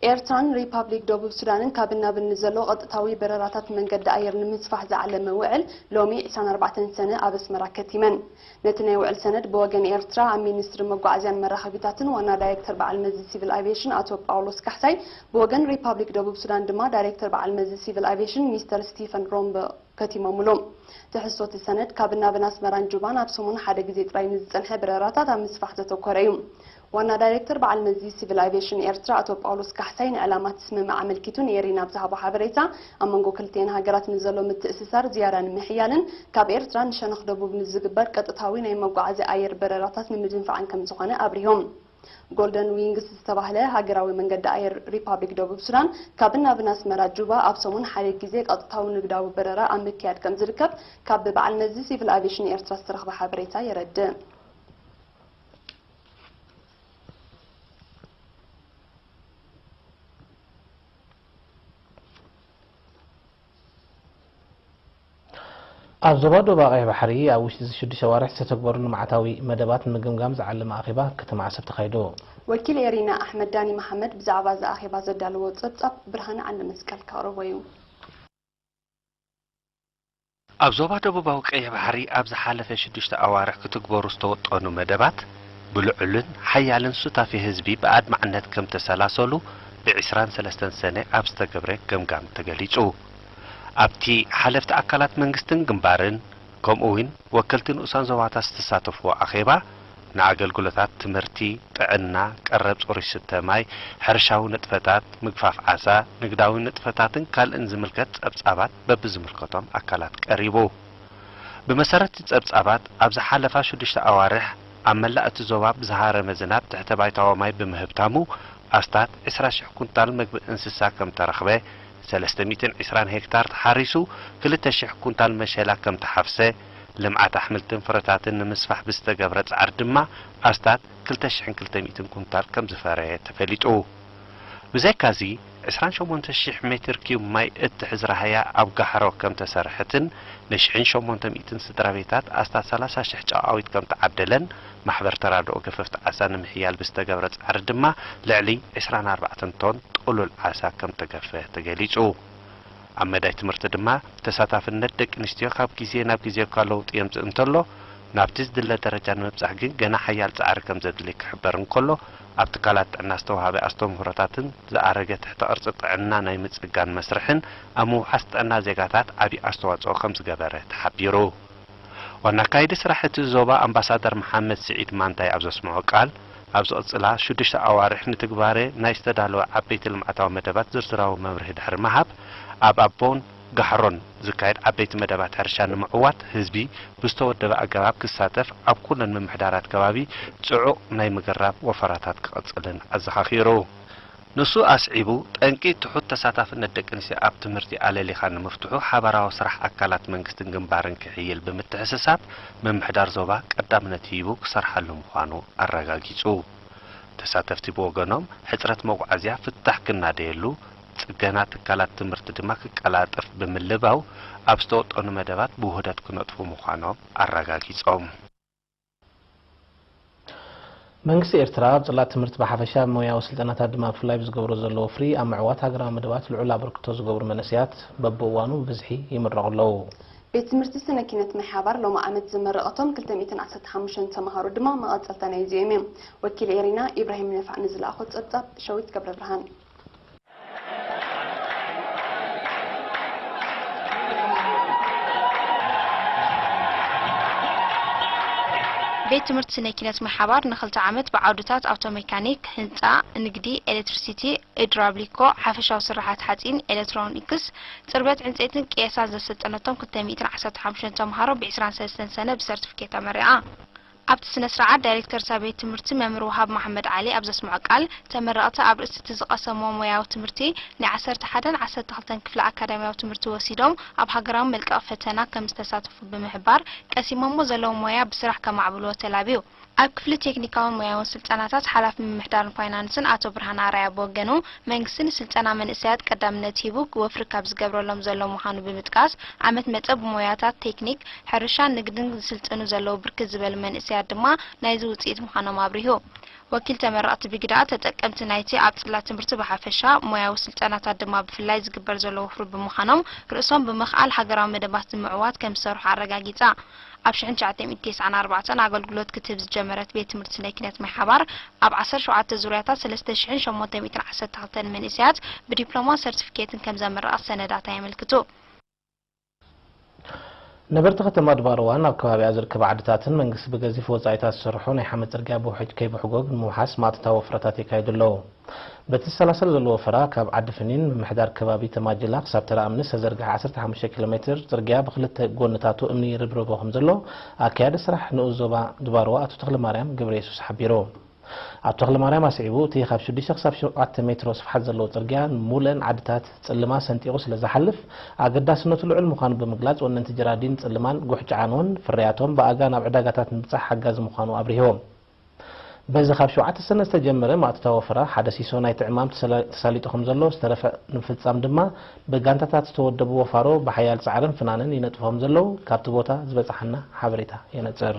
ኤርትራን ሪፓብሊክ ደቡብ ሱዳንን ካብ ናብን ንዘሎ ቀጥታዊ በረራታት መንገዲ ኣየር ንምስፋሕ ዝዓለመ ውዕል ሎሚ ዕስራን ኣርባዕተን ሰነ ኣብ ኣስመራ ከቲመን። ነቲ ናይ ውዕል ሰነድ ብወገን ኤርትራ ኣብ ሚኒስትሪ መጓዓዝያን መራኸቢታትን ዋና ዳይሬክተር በዓል መዚ ሲቪል ኣቪዬሽን ኣቶ ጳውሎስ ካሕሳይ፣ ብወገን ሪፓብሊክ ደቡብ ሱዳን ድማ ዳይሬክተር በዓል መዚ ሲቪል ኣቪዬሽን ሚስተር ስቲፈን ሮምበ ከቲሞምሉ። ትሕዝቶ እቲ ሰነድ ካብ ናብን ኣስመራን ጁባን ኣብ ሰሙን ሓደ ግዜ ጥራይ ንዝጸንሐ በረራታት ኣብ ምስፋሕ ዘተኮረ እዩ። ዋና ዳይሬክተር በዓል መዚ ሲቪል ኣቪዬሽን ኤርትራ ኣቶ ጳውሎስ ካሕሳይ ንዕላማ እቲ ስምምዕ ኣመልኪቱ ንኤሪና ኣብ ዝሃቦ ሓበሬታ፣ ኣብ መንጎ ክልቲኤን ሃገራት ንዘሎ ምትእስሳር ዝያዳ ንምሕያልን ካብ ኤርትራ ንሸነኽ ደቡብ ንዝግበር ቀጥታዊ ናይ መጓዓዝያ ኣየር በረራታት ንምድንፋዕን ከም ዝኾነ ኣብሪሆም። ጎልደን ዊንግስ ዝተባህለ ሃገራዊ መንገዲ ኣየር ሪፓብሊክ ደቡብ ሱዳን ካብ ናብን ኣስመራ ጁባ ኣብ ሰሙን ሓደ ግዜ ቀጥታዊ ንግዳዊ በረራ ኣብ ምክያድ ከም ዝርከብ ካብ በዓል መዚ ሲቪል ኣቪዬሽን ኤርትራ ዝተረኽበ ሓበሬታ የረድእ። ኣብ ዞባ ዶብ ቀይሕ ባሕሪ ኣብ ውሽጢ እዚ ሽዱሽተ ኣዋርሕ ዝተተግበሩ ልምዓታዊ መደባት ንምግምጋም ዝዓለመ ኣኼባ ከተማ ዓሰብ ተኻይዱ። ወኪል ኤሪና ኣሕመድ ዳኒ መሓመድ ብዛዕባ እዚ ኣኼባ ዘዳለዎ ጸብጻብ ብርሃነ ዓንደ መስቀል ከቕርቦ እዩ። ኣብ ዞባ ደቡባዊ ቀይሕ ባሕሪ ኣብ ዝሓለፈ ሽዱሽተ ኣዋርሕ ክትግበሩ ዝተወጠኑ መደባት ብልዑልን ሓያልን ሱታፌ ህዝቢ ብኣድማዕነት ከም ተሰላሰሉ ብዕስራን ሰለስተን ሰነ ኣብ ዝተገብረ ገምጋም ተገሊጹ። ኣብቲ ሓለፍቲ ኣካላት መንግስትን ግንባርን ከምኡ እውን ወከልቲ ንኡሳን ዞባታት ዝተሳተፍዎ ኣኼባ፣ ንኣገልግሎታት ትምህርቲ፣ ጥዕና፣ ቀረብ ጽሩይ ስተ ማይ፣ ሕርሻዊ ንጥፈታት፣ ምግፋፍ ዓሳ፣ ንግዳዊ ንጥፈታትን ካልእን ዝምልከት ጸብጻባት በብዝምልከቶም ኣካላት ቀሪቡ። ብመሰረት እቲ ጸብጻባት፣ ኣብ ዝሓለፋ ሽዱሽተ ኣዋርሕ ኣብ መላእ እቲ ዞባ ብዝሃረመ ዝናብ ትሕተ ባይታዊ ማይ ብምህብታሙ ኣስታት ዕስራ ሽሕ ኩንታል መግቢ እንስሳ ከም ተረኽበ፣ ሰለስተ ሚእትን ዕስራን ሄክታር ተሓሪሱ ክልተ ሽሕ ኩንታል መሸላ ከም ተሓፍሰ፣ ልምዓት ኣሕምልትን ፍረታትን ንምስፋሕ ብዝተገብረ ጻዕሪ ድማ ኣስታት ክልተ ሽሕን ክልተ ሚእትን ኩንታል ከም ዝፈረየ ተፈሊጡ። ብዘይካዚ፣ ዕስራን ሸሞንተ ሽሕ ሜትር ኪዩብ ማይ እትሕዝ ራህያ ኣብ ጋሕሮ ከም ተሰርሐትን ንሽሕን ሸሞንተ ሚእትን ስድራ ቤታት ኣስታት ሰላሳ ሽሕ ጨቓዊት ከም ተዓደለን፣ ማሕበር ተራድኦ ገፈፍቲ ዓሳ ንምሕያል ብዝተገብረ ጻዕሪ ድማ ልዕሊ ዕስራን ኣርባዕተን ቶን ጥሉል ዓሳ ከም ተገፈ ተገሊጹ። ኣብ መዳይ ትምህርቲ ድማ፣ ተሳታፍነት ደቂ ኣንስትዮ ካብ ግዜ ናብ ግዜ እኳ ለውጢ የምጽእ እንተሎ፣ ናብቲ ዝድለ ደረጃ ንምብጻሕ ግን ገና ሓያል ጻዕሪ ከም ዘድሊ ክሕበር እንከሎ፣ ኣብ ትካላት ጥዕና ዝተዋህበ ኣስተምህሮታትን ዝኣረገ ትሕተ ቅርጺ ጥዕና ናይ ምጽጋን መስርሕን ኣብ ምውሓስ ጥዕና ዜጋታት ዓቢ ኣስተዋጽኦ ከም ዝገበረ ተሓቢሩ። ዋና ኣካያዲ ስራሕ እቲ ዞባ ኣምባሳደር መሓመድ ስዒድ ማንታይ ኣብ ዘስምዖ ቃል፣ ኣብ ዝቕጽላ ሽዱሽተ ኣዋርሕ ንትግባረ ናይ ዝተዳለወ ዓበይቲ ልምዓታዊ መደባት ዝርዝራዊ መብርሂ ድሕሪ ምሃብ፣ ኣብ ኣቦን ጋሕሮን ዝካየድ ዓበይቲ መደባት ሕርሻ ንምዕዋት ህዝቢ ብዝተወደበ ኣገባብ ክሳተፍ ኣብ ኩለን ምምሕዳራት ከባቢ ጽዑቕ ናይ ምግራብ ወፈራታት ክቕጽልን ኣዘኻኺሩ። ንሱ ኣስዒቡ፣ ጠንቂ ትሑት ተሳታፍነት ደቂ ኣንስትዮ ኣብ ትምህርቲ ኣለሊኻ ንምፍትሑ ሓባራዊ ስራሕ ኣካላት መንግስትን ግንባርን ክሕይል ብምትሕስሳብ፣ ምምሕዳር ዞባ ቀዳምነት ሂቡ ክሰርሓሉ ምዃኑ ኣረጋጊጹ። ተሳተፍቲ ብወገኖም፣ ሕጽረት መጓዓዝያ ፍታሕ ክናደየሉ፣ ጽገና ትካላት ትምህርቲ ድማ ክቀላጠፍ ብምልባው፣ ኣብ ዝተወጠኑ መደባት ብውህደት ክነጥፉ ምዃኖም ኣረጋጊጾም። መንግስቲ ኤርትራ ኣብ ጽላት ትምህርቲ ብሓፈሻ፣ ኣብ ሞያዊ ስልጠናታት ድማ ብፍላይ ብዝገብሮ ዘሎ ወፍሪ ኣብ ምዕዋት ሃገራዊ መደባት ልዑል ኣበርክቶ ዝገብሩ መንእሰያት በብእዋኑ ብብዝሒ ይምረቑ ኣለዉ። ቤት ትምህርቲ ስነ ኪነት ማይ ሓባር ሎሚ ዓመት ዝመረቐቶም ክልተ ሚእትን ዓሰርተ ሓሙሽተን ተምሃሮ ድማ መቐጸልታ ናይዚኦም እዮም። ወኪል ኤሪና ኢብራሂም ነፋዕ ንዝለኣኾ ጸብጻብ ሸዊት ገብረብርሃን። ቤት ትምህርቲ ስነ ኪነት ማይ ሓባር ንኽልተ ዓመት ብዓውድታት ኣውቶሜካኒክ፣ ህንጻ፣ ንግዲ፣ ኤሌክትሪሲቲ፣ እድራብሊኮ፣ ሓፈሻዊ ስርሓት ሓጺን፣ ኤሌክትሮኒክስ፣ ጽርበት ዕንጸይትን ቅየሳን ዘሰልጠነቶም ክልተ ሚእትን ዓሰርተ ሓሙሽተን ተምሃሮ ብዕስራን ሰለስተን ሰነ ብሰርቲፊኬት ኣመሪቓ። ኣብቲ ስነ ስርዓት ዳይሬክተር እታ ቤት ትምህርቲ መምህር ወሃብ መሓመድ ዓሊ ኣብ ዘስምዖ ቃል፣ ተመረቕቲ ኣብ ርእሲ እቲ ዝቐሰምዎ ሞያዊ ትምህርቲ ናይ ዓሰርተ ሓደን ዓሰርተ ክልተን ክፍለ ኣካዳሚያዊ ትምህርቲ ወሲዶም ኣብ ሃገራዊ መልቀቒ ፈተና ከም ዝተሳተፉ ብምሕባር፣ ቀሲሞሞ ዘለዉ ሞያ ብስራሕ ከማዕብልዎ ተላብዩ። ኣብ ክፍሊ ቴክኒካውን ሞያውን ስልጠናታት ሓላፊ ምምሕዳርን ፋይናንስን ኣቶ ብርሃነ ኣርኣያ ብወገኑ፣ መንግስቲ ንስልጠና መንእሰያት ቀዳምነት ሂቡ ወፍሪ ካብ ዝገብረሎም ዘሎ ምዃኑ ብምጥቃስ፣ ዓመት መጸ ብሞያታት ቴክኒክ፣ ሕርሻን ንግድን ዝስልጥኑ ዘለዉ ብርክት ዝበሉ መንእሰያት ድማ ናይዚ ውጽኢት ምዃኖም ኣብሪሁ። ወኪል ተመረቕቲ ብግዳ ተጠቀምቲ ናይቲ ኣብ ጽላት ትምህርቲ ብሓፈሻ፣ ሞያዊ ስልጠናታት ድማ ብፍላይ ዝግበር ዘሎ ወፍሪ ብምዃኖም፣ ርእሶም ብምኽኣል ሃገራዊ መደባት ንምዕዋት ከም ዝሰርሑ ኣረጋጊጻ። ኣብ ሽሕን ትሽዓተ ሚእትን ተስዓን ኣርባዕተን ኣገልግሎት ክትህብ ዝጀመረት ቤት ትምህርቲ ስነ ኪነት ማይ ሓባር፣ ኣብ ዓሰርተ ሸውዓተ ዙርያታት ሰለስተ ሽሕን ሸሞንተ ሚእትን ዓሰርተ ክልተን መንእሰያት ብዲፕሎማን ሰርቲፊኬትን ከም ዘመረቐት ሰነዳታ የመልክቱ። ነበርቲ ከተማ ድባርዋ ናብ ከባቢኣ ዝርከባ ዓድታትን መንግስቲ ብገዚፍ ወጻኢታት ዝሰርሖ ናይ ሓመድ ጽርግያ ብውሕጅ ከይብሕጎግ ንምውሓስ ማእቶታዊ ወፍረታት የካይዱ ኣለዉ። በቲ ዝሰላሰል ዘሎ ወፈራ ካብ ዓዲ ፍኒን ምምሕዳር ከባቢ ተማጅላ ክሳብ ተራ እምኒ ዝተዘርግሐ ዓሰርተ ሓሙሽተ ኪሎ ሜትር ጽርግያ ብክልተ ጎንታቱ እምኒ ይርብረቦ ከም ዘሎ ኣካያዲ ስራሕ ንኡስ ዞባ ድባርዋ ኣቶ ተኽለማርያም ገብረየሱስ ሓቢሩ። ኣቶ ተኽለማርያም ኣስዒቡ እቲ ካብ ሽዱሽተ ክሳብ ሸውዓተ ሜትሮ ስፍሓት ዘለዎ ጽርግያ ንሙሉአን ዓድታት ጽልማ ሰንጢቑ ስለ ዝሓልፍ ኣገዳስነቱ ልዑል ምዃኑ ብምግላጽ ወነንቲ ጀራዲን ጽልማን ጉሕ ጨዓንወን ፍርያቶም ብኣጋ ናብ ዕዳጋታት ንምብጻሕ ሓጋዚ ምዃኑ ኣብሪሆም። በዚ ካብ ሸውዓተ ሰነ ዝተጀመረ ማእቶታዊ ወፈራ ሓደ ሲሶ ናይቲ ዕማም ተሰላ- ተሳሊጡ ከም ዘሎ ዝተረፈ ንምፍጻም ድማ ብጋንታታት ዝተወደቡ ወፋሮ ብሓያል ጻዕርን ፍናንን ይነጥፉ ከም ዘለዉ ካብቲ ቦታ ዝበጽሓና ሓበሬታ የነጽር።